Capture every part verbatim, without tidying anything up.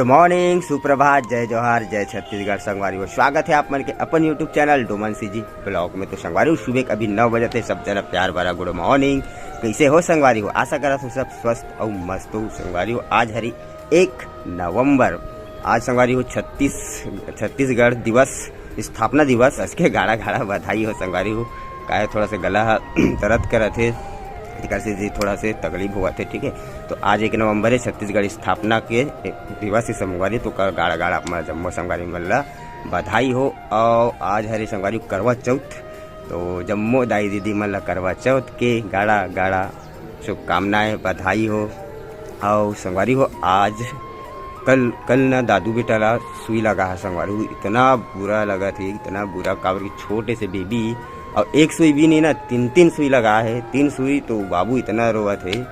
गुड morning, सुप्रभात, जय जोहार, जय छत्तीसगढ़। संगवारी हो, स्वागत है आप मन के अपन YouTube channel Doman CG blog में। तो संगवारी हो, सुबह के अभी नौ बजे थे, सब जना प्यार भरा गुड मॉर्निंग। कैसे हो संगवारी हो? आशा करत हो सब स्वस्थ अउ मस्त हो संगवारी हो। आज हरी एक नवंबर, आज संगवारी हो छत्तीस छत्तीसगढ़ दिवस, स्थापना दिवस। असके गाड़ा गाड़ा बधाई हो संगवारी हो। काहे थोड़ा से गला ह दर्द करत हे, एकर से जी थोड़ा से तकलीफ होवत हे, ठीक है। तो आज एक नवंबर है, छत्तीसगढ़ स्थापना के दिवस है संगवारी। तो कर गाड़ा गाड़ा अपना जम्मो संगवारी मन ला बधाई हो। और आज हरे संगवारी करवा चौथ, तो जम्मो दाई दीदी मन ला करवा चौथ के गाड़ा गाड़ा शुभकामनाएं, बधाई हो। और संगवारी हो, आज कल कल ना दादू बेटा ला सुई लगा है संगवारी हो। इतना बुरा लगा थे, इतना बुरा, काबर कि छोटे से बेबी और एक सुई भी नहीं ना, तीन तीन सुई लगा है, तीन सुई। तो बाबू इतना रोवत है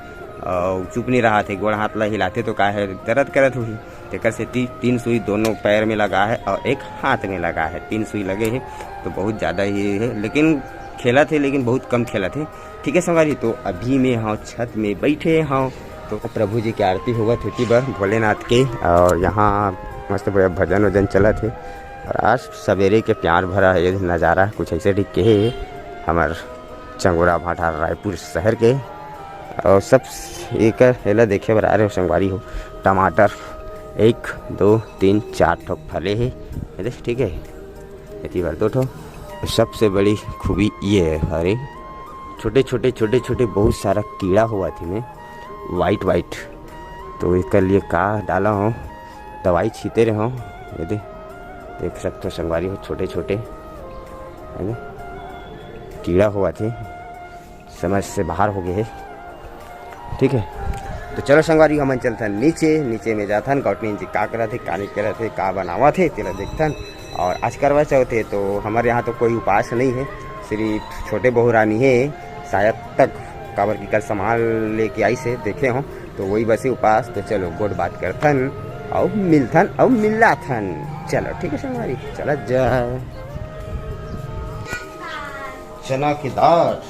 और चुप नहीं रहा थे, गोड़ हाथ ला हिलाते तो का है दर्द करत हुई। तेकर सेती तीन सुई दोनों पैर में लगा है और एक हाथ में लगा है, तीन सुई लगे है। तो बहुत ज़्यादा ही है, लेकिन खेलत है, लेकिन बहुत कम खेलत है। ठीक है संगवारी, तो अभी मैं हाँ छत में बैठे हाँ, तो प्रभु जी के आरती होवत होती बर भोलेनाथ के, और यहाँ मस्त बढ़िया भजन वजन चलत है। और आज सवेरे के प्यार भरा ये नज़ारा कुछ ऐसे ठीक के है हमार चंगोरा भाटा रायपुर शहर के। और सब एक एला देखे बर आ रहे हो संगवारी हो, टमाटर एक दो तीन चार ठो फले है, ये देख, ठीक है। एती बर दो ठो। सबसे बड़ी खूबी ये है, अरे छोटे छोटे छोटे छोटे बहुत सारा कीड़ा हुआ थी में, वाइट वाइट। तो इसके लिए का डाला हूँ, दवाई छीते रहे हूँ। ये दे, देख सकते हो संगवारी हो, छोटे छोटे है ना, कीड़ा हुआ थे, समझ से बाहर हो गए है। ठीक है, तो चलो संगवारी, हमन चलथन नीचे, नीचे में जाथन, गौटनीन जी का करत हे, का नहीं करत हे, का बनावत हे, तेला देखथन। और आज करवा चौथ है, तो हमारे यहाँ तो कोई उपास नहीं है, सिर्फ छोटे बहू रानी है, शायद तक काबर की कल सामान लेके आई से देखे हो, तो वही बसे उपास। तो चलो गोठ बात करथन, और मिलथन और मिलाथन। चलो ठीक है संगवारी, चला जा। चना की दाल,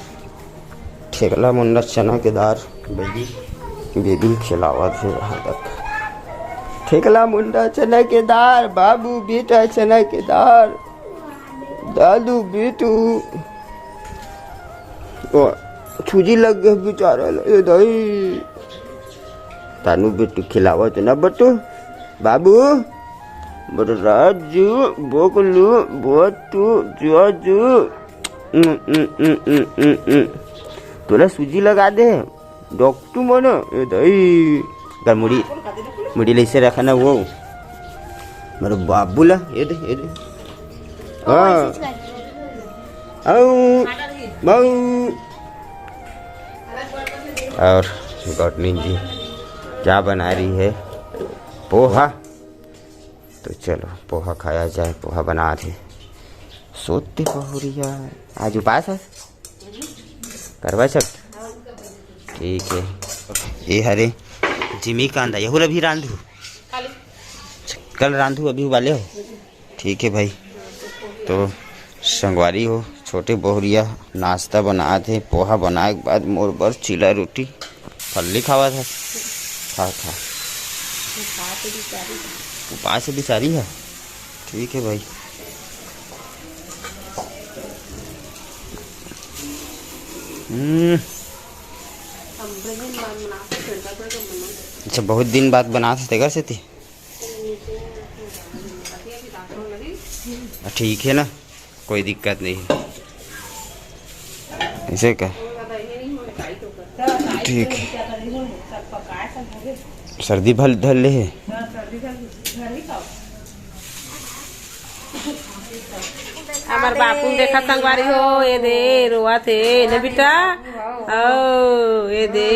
ठेकला मुंडा चना के दार, बेबी, बेबी खिलावत हे यहाँ तक। ठेकला मुंडा चना के दार, बाबू बेटा चना के दार, दादू बेटू। ओ, सूजी लग गए बेचारा ला, ए दाई। तानू बेटू खिलावत ना बटू, बाबू, बड़ राजू, बोकलू, बोतू, जाजू। उम, उम, उम। तोला सूजी लगा दे, डॉक्टू मन, ए दाई। कर मुड़ी, मुड़ी ले से रखा ना वो। मेरे बाबू ला, ये दे, ये दे। हाँ। आऊ, बाऊ। और गौटनी जी क्या बना रही है? पोहा। तो चलो पोहा खाया जाए, पोहा बना थे। सोते बहुरिया, आज उपास है, करवा चौथ। ठीक है, ये हरे जिमी कांदा, यहू ला भी रांधू, कल रांधू, अभी उबाले हो। ठीक है भाई, तो संगवारी हो, छोटे बहुरिया नाश्ता बनात हे, पोहा बनाए के बाद मोर बर चीला रोटी फल्ली खावत हे। खा, खा। उपास बिचारी है। ठीक है भाई। हम्म। अच्छा, बहुत दिन बाद बनात हे तेकर सेती। ठीक है ना, कोई दिक्कत नहीं है। ऐसे का? ठीक है। सर्दी भल धर ले है। हमर बापू देखा संगवारी हो, ये दे रोवत हे ना बेटा। ओ ये दे,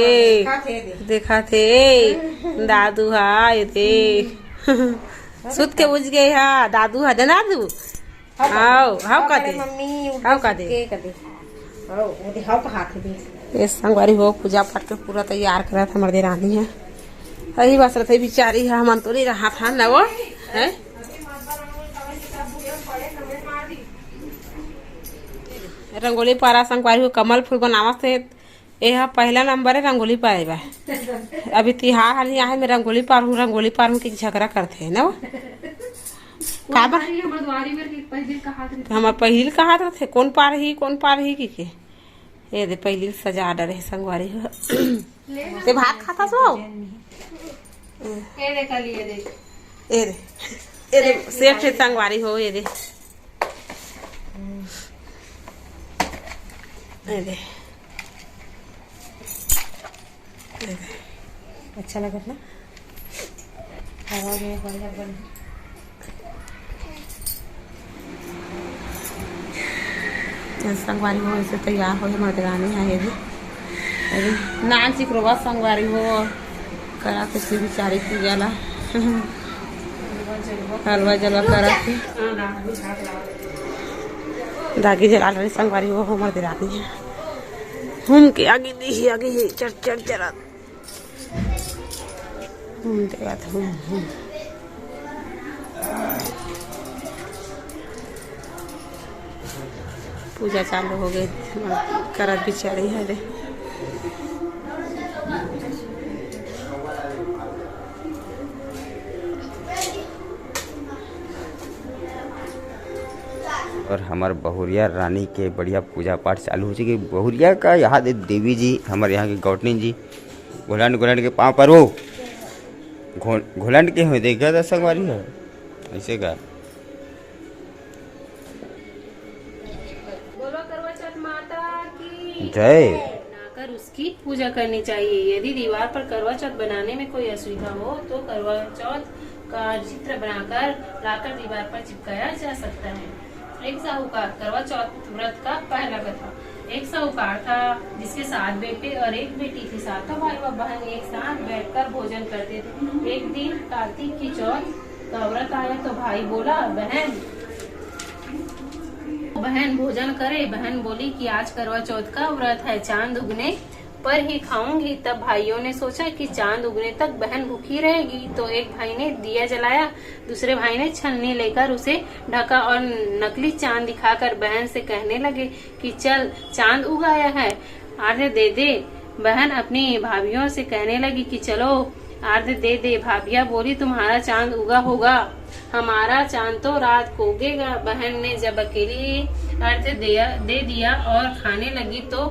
देखा थे दादू हा, ये दे। सुत के उठ गए हा दादू हा, ना दादू? हाव, हाव का दे? मम्मी, हाव का दे? के कर दे। हाव, वो दे, हाव का हाथ दे। ए संगवारी हो, पूजा पाठ के पूरा तैयार करत हमर देरानी है। सही बस रथे बिचारी है, हमन तो नहीं रहा था ना वो, हैं? रंगोली पारा संगवारी हो, कमल फूल बनावत हे। ए हा पहला नंबर है रंगोली पारे बा। अभी तिहार हर नहीं आहे, मैं रंगोली पारहूँ, रंगोली पारहूँ कि झगड़ा करथे ना वो। काबर? हमर पहिली कहात रथे, "कौन पारही, कौन पारही?" कि के। ए दे, पहिली सजा डरे हे संगवारी हो। ते भात खाता सो? ए दे, ए दे, सेठ हे संगवारी हो, ए दे। ए दे। अच्छा लगत ना? हवा में बढ़िया, बढ़िया। संगवारी हो, ऐसे तैयार हो, हमर देरानी है ये भी। अरे, नान सिकरोवा संगवारी हो, करा के फिर बिचारी पूजा ला। हलवा जलवा करा के। दागी जला रही संगवारी हो, हमर देरानी है। हम के आगे दी, आगे ही चढ़, चढ़, चढ़। हूँ, देखत हूँ, हूँ। पूजा चालू हो गई, करत बिचारी है रे। और हमर बहुरिया रानी के बढ़िया पूजा पाठ चालू हो चुकी। बहुरिया का यहाँ दे देवी जी, हमर यहाँ के गौटनी जी, घोलंड, घोलंड के पाँव पर वो घो-, घोलंड के हुए देखा था संगवारी है, ऐसे का। बोलो करवा चौथ माता की जय। बनाकर उसकी पूजा करनी चाहिए। यदि दीवार पर करवा चौथ बनाने में कोई असुविधा हो, तो करवा चौथ का चित्र बनाकर लाकर दीवार पर चिपकाया जा सकता है। एक साहूकार, करवा चौथ व्रत का पहला कथा। एक साहूकार था, जिसके सात बेटे और एक बेटी थी। सातों भाई व बहन एक साथ बैठकर भोजन करते थे। एक दिन कार्तिक की चौथ का व्रत आया तो भाई बोला, "बहन, बहन भोजन करे।" बहन बोली कि आज करवा चौथ का व्रत है, चांद उगने पर ही खाऊंगी। तब भाइयों ने सोचा कि चांद उगने तक बहन भूखी रहेगी। तो एक भाई ने दिया जलाया, दूसरे भाई ने छलनी लेकर उसे ढका और नकली चांद दिखाकर बहन से कहने लगे कि चल, चांद उग आया है, आरती दे दे। बहन अपनी भाभियों से कहने लगी कि चलो, आरती दे दे। भाभिया बोली, तुम्हारा चांद उगा होगा, हमारा चांद तो रात को उगेगा। बहन ने जब अकेली आरती दिया, दे दिया और खाने लगी तो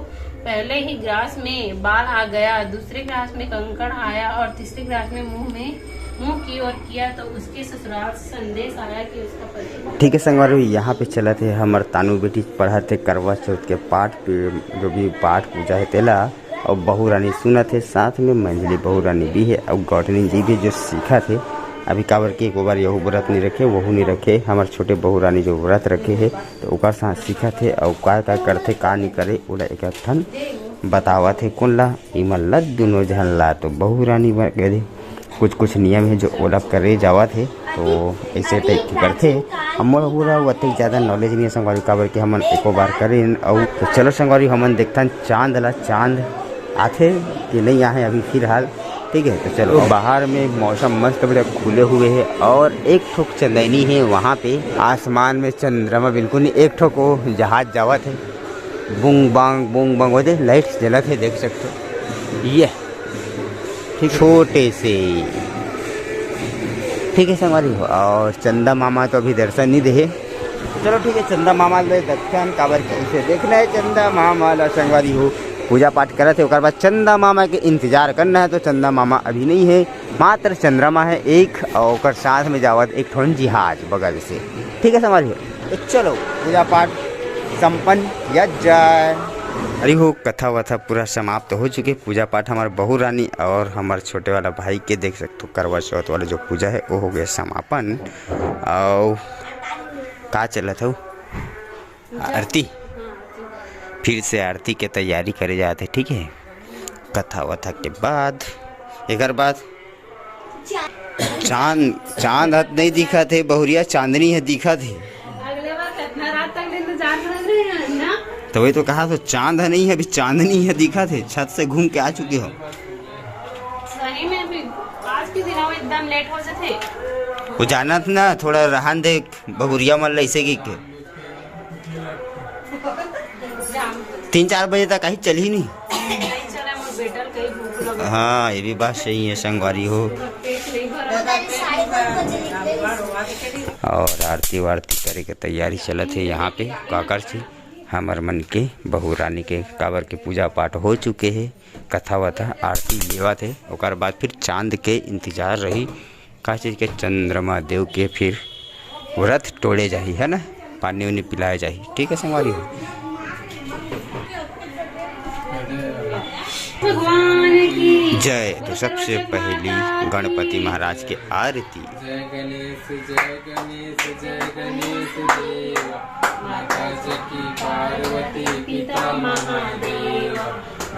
पहले ही ग्रास में बाल आ गया, दूसरे ग्रास में कंकड़ आया और तीसरे ग्रास में मुंह में, मुंह की ओर किया तो उसके ससुराल से संदेश आया कि उसका पति। ठीक है संगवारी, यहाँ पे चलत हे हमर तानू बेटी पढ़त हे करवा चौथ के पाठ पे, जो भी पाठ पूजा है तेला, और बहू रानी सुनत हे, साथ में मंझली बहू रानी भी है और गौटनी जी भी जो सीखत हे। अभी काबर के एको बार यहू व्रत नहीं रखे, वहू नहीं रखे, हमर छोटे बहू रानी जो व्रत रखे हे तो ओकर साथ सीखत हे और का का करथे का नहीं करे, ओला एक एक ठन बतावत हे। कोन ला? इमन ला दुनों झन ला। तो बहू रानी बर-, करे कुछ कुछ नियम हे जो ओला करे जावत हे, तो ऐसे टाइप के करथे। हमर पूरा ओतेक ज़्यादा नॉलेज नहीं है संगवारी, काबर कि हमन एको बार करेन। अउ तो चलो संगवारी, हमन देखथन चांद ला, चांद आथे कि नहीं आहे अभी फिलहाल। ठीक है, तो चलो, बाहर में मौसम मस्त बढ़िया खुले हुए है और एक ठोक चंदैनी है वहाँ पे। आसमान में चंद्रमा बिल्कुल नहीं, एक ठोक वो जहाज जावत है, बुंग बांग बुंग बांग होते, लाइट जलत है, देख सकते हो। ये ठीक है। छोटे से, ठीक है संगवारी हो, और चंदा मामा तो अभी दर्शन नहीं दे। चलो ठीक है, चंदा मामा ले दर्शन काबर कैसे देखना है चंदा मामा ला संगवारी हो। पूजा पाठ करत है, ओकर बाद चंदा मामा के इंतजार करना है, तो चंदा मामा अभी नहीं है, मात्र चंद्रमा है एक, और ओकर साथ में जावत एक ठोन जहाज बगल से। ठीक है संगवारी हो, तो चलो पूजा पाठ संपन्न किया जाए। अरे हो, कथा वथा पूरा समाप्त हो चुके। पूजा पाठ हमार बहू रानी और हमार छोटे वाला भाई के देख सकते हो, करवा चौथ वाला जो पूजा है वो हो गया समापन। और का चलत हो? आरती, फिर से आरती के तैयारी करे जात है। ठीक है, कथा वथा के बाद, एकर बाद चांद, चांद ह नहीं दिखत हे बहुरिया, चांदनी ह दिखत हे। अगले बार कितना रात तक इंतजार कर रहे हैं ना? तो वही तो कहा, तो चांद ह नहीं है, अभी चांदनी ह दिखत हे, छत से घूम के आ चुके हो। सही में भी आज के दिन एकदम लेट हो जाते। वो जानत ना, थोड़ा रहन दे बहुरिया मन ला ऐसे की के। तीन चार बजे तक आई चल ही नहीं। हाँ, ये भी बात सही है संगवारी हो। और आरती वारती करे के तैयारी चलत हे यहाँ पे काकर से। हमर मन के बहू रानी के काबर के पूजा पाठ हो चुके हे, कथा वथा आरती लेवत हे, ओकर बाद फिर चांद के इंतजार रही। का चीज के? चंद्रमा देव के फिर व्रत टोड़े जाही, है ना, पानी उनी पिलाए जाही। ठीक है संगवारी हो। भगवान की जय। तो सबसे पहली गणपति महाराज के आरती। जय गणेश, जय गणेश, जय गणेश देव। माता जी की पार्वती, पिता महादेव।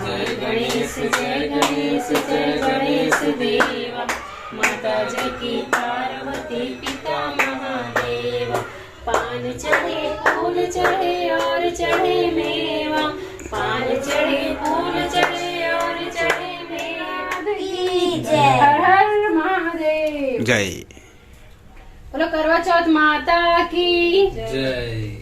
जय गणेश, जय गणेश, जय गणेश देव। माता जी की पार्वती, पिता महादेव। पान चढ़े, फूल चढ़े और चढ़े मेवा। पान चढ़े, फूल चढ़े और चढ़े मेवा। की जय। हर हर महादेव। जय। बोलो करवा चौथ माता की जय।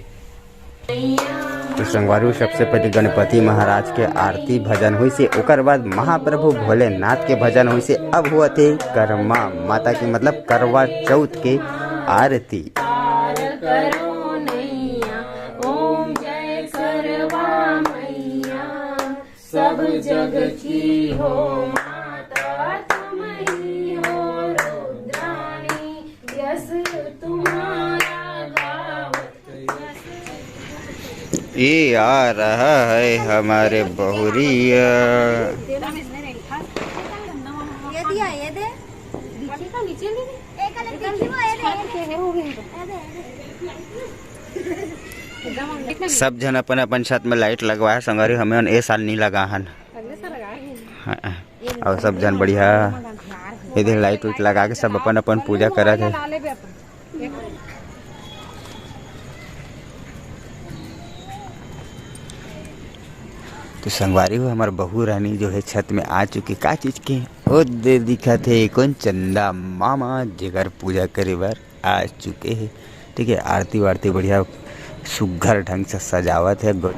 तो संगवारी हो, सबसे पहले गणपति महाराज के आरती भजन होइसे, ओकर बाद महाप्रभु भोलेनाथ के भजन होइसे। अब होवत हे करमा माता के, मतलब करवा चौथ के आरती। पार करो नैया, ओम जय करवा मैया, सब जग की हो माता तुम ही हो रुद्राणी, यश तुम्हारा गावत। ये आ रहा है हमारे बहुरिया। ये दिया, ये दे। सब झन अपन अपन छत में लाइट लगवा हे संगवारी, हमें ए साल नहीं लगा हन। हाँ, और सब झन बढ़िया ये दिन लाइट उइट लगा के सब अपन अपन पूजा करत हे। तो संगवारी हो, हमार बहू रानी जो है छत में आ चुके। का चीज के? ओ दे दिखत हे कौन? चंदा मामा, जेकर पूजा करे बर आ चुके हे। ठीक है, आरती वारती बढ़िया सुग्घर ढंग से सजावत हे। गो-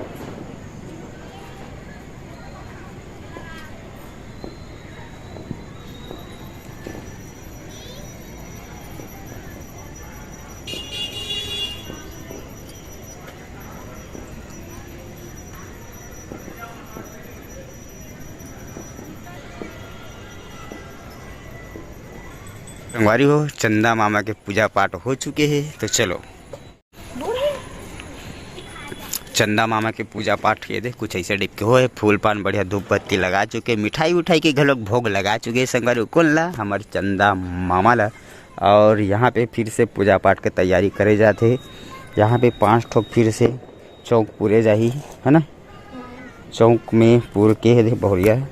संगवारी हो, चंदा मामा के पूजा पाठ हो चुके हे, तो चलो। चंदा मामा के पूजा पाठ ये दे कुछ ऐसे टाइप के होए, फूल पान बढ़िया धूप बत्ती लगा चुके, मिठाई उठाई के घलोक भोग लगा चुके संगवारी हो। कौन ला? हमार चंदा मामा ला। और यहाँ पे फिर से पूजा पाठ के तैयारी करे जाते। यहाँ पे पाँच ठोक फिर से चौक पूरे जाही, है ना? चौक में पूर के हे दे बहुरिया।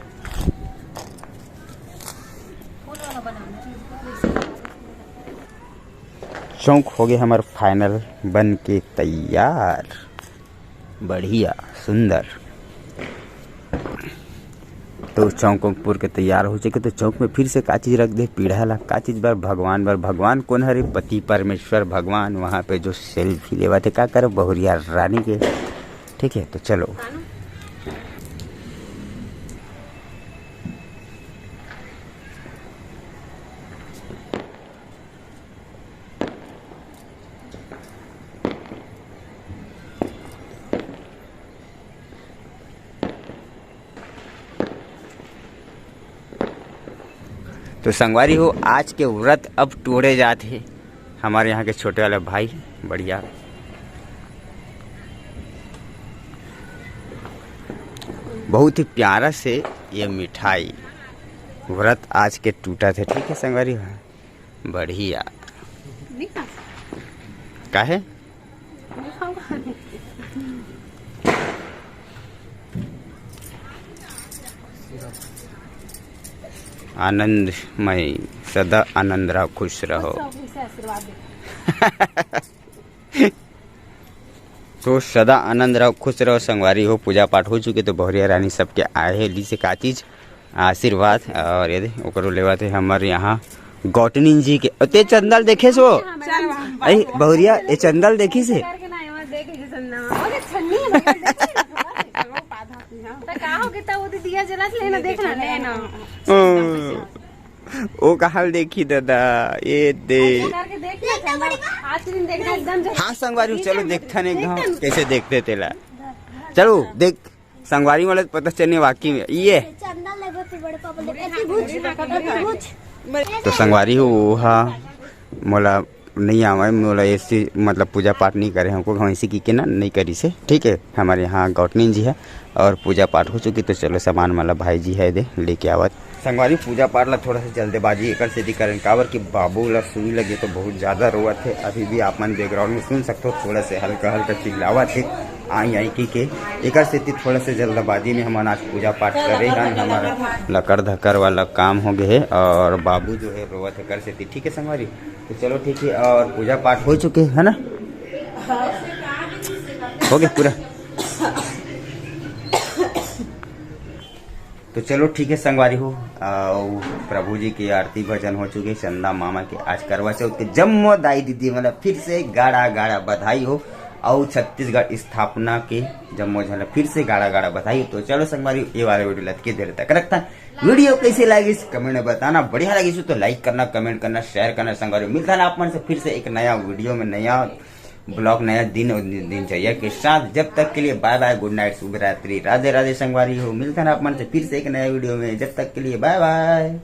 चौक हो गए हमार फाइनल बन के तैयार, बढ़िया सुंदर। तो चौक वौक पूर के तैयार हो चुके, तो चौक में फिर से का चीज रख दे, पीढ़ा ला का चीज बर, भगवान बर। भगवान कौन हरे? पति परमेश्वर भगवान। वहाँ पे जो सेल्फी लेवा थे, का करे, बहुरिया रानी के। ठीक है, तो चलो। तो संगवारी हो, आज के व्रत अब टोड़े जात हे। हमारे यहाँ के छोटे वाला भाई बढ़िया बहुत ही प्यारा से ये मिठाई व्रत आज के टूटा थे। ठीक है संगवारी हो, बढ़िया। काहे? आनंदमय, सदा आनंद रहो, खुश रहो। तो सदा आनंद रहो, खुश रहो संगवारी हो। पूजा पाठ हो चुके तो बहुरिया रानी सबके आए हे ली से का चीज आशीर्वाद। और ये दे, ओकरो लेवा थे हमर यहाँ गौटनिन जी के। ते चंदल देखे सो? अई बहुरिया, ये चंदल देखी से? क्या जला से लेना, देखना, लेना। ओ, ओ कहाँ देखी दादा, ये दे। करके देख ले, आज के दिन देखना एकदम जला। हाँ संगवारी, चलो देखथन एक घाव कैसे देखते तेला। चलो देख, संगवारी वाला पता चलने वाकई में ये। चंदा लगे तो बड़े पापा ले, ऐसी भूज, ऐसी भूज। तो संगवारी हो, वो हा मोला नहीं आवे, मोला ऐसी मतलब पूजा पाठ नहीं करे हमको, हम ऐसे की के ना नहीं करी से, ठीक है। हमारे यहाँ गौटनी जी है और पूजा पाठ हो चुकी, तो चलो सामान मतलब भाई जी है दे लेके आवत। संगवारी, पूजा पाठ ला थोड़ा सा जल्दबाजी एकर सेती करन, काबर कि बाबू ला सुई लगे तो बहुत ज्यादा रोवत है। अभी भी आप मन बैकग्राउंड में सुन सकते हो, थोड़ा से हल्का हल्का चिल्लावत है, आई आई की के। एकर सेती थोड़ा से जल्दबाजी में हमन आज पूजा पाठ करे हन, हमारा लकर धकर वाला काम हो गए है और बाबू जो है रोवत है एकर सेती, ठीक है संगवारी। तो चलो ठीक है, और पूजा पाठ हो चुके है ना, हो गया पूरा। तो चलो ठीक है संगवारी हो, अउ प्रभु जी के आरती भजन हो चुके, चंदा मामा के आज करवा चौथ के जम्मो दाई दीदी मन ला फिर से गाड़ा गाड़ा बधाई हो, अउ छत्तीसगढ़ स्थापना के जम्मो झन ला फिर से गाड़ा गाड़ा बधाई हो। तो चलो संगवारी हो, ये वाला वीडियो लतके देर तक रखता। वीडियो कैसे लागिस कमेंट में बताना, बढ़िया लागिस तो लाइक करना, कमेंट करना, शेयर करना संगवारी हो। मिलता है आप मन से फिर से एक नया वीडियो में, नया ब्लॉग, नया दिन और दिन- दिनचर्या के साथ। जब तक के लिए बाय बाय, गुड नाइट, शुभ रात्रि, राधे राधे संगवारी हो। मिलता है आप मन से फिर से एक नया वीडियो में, जब तक के लिए बाय बाय।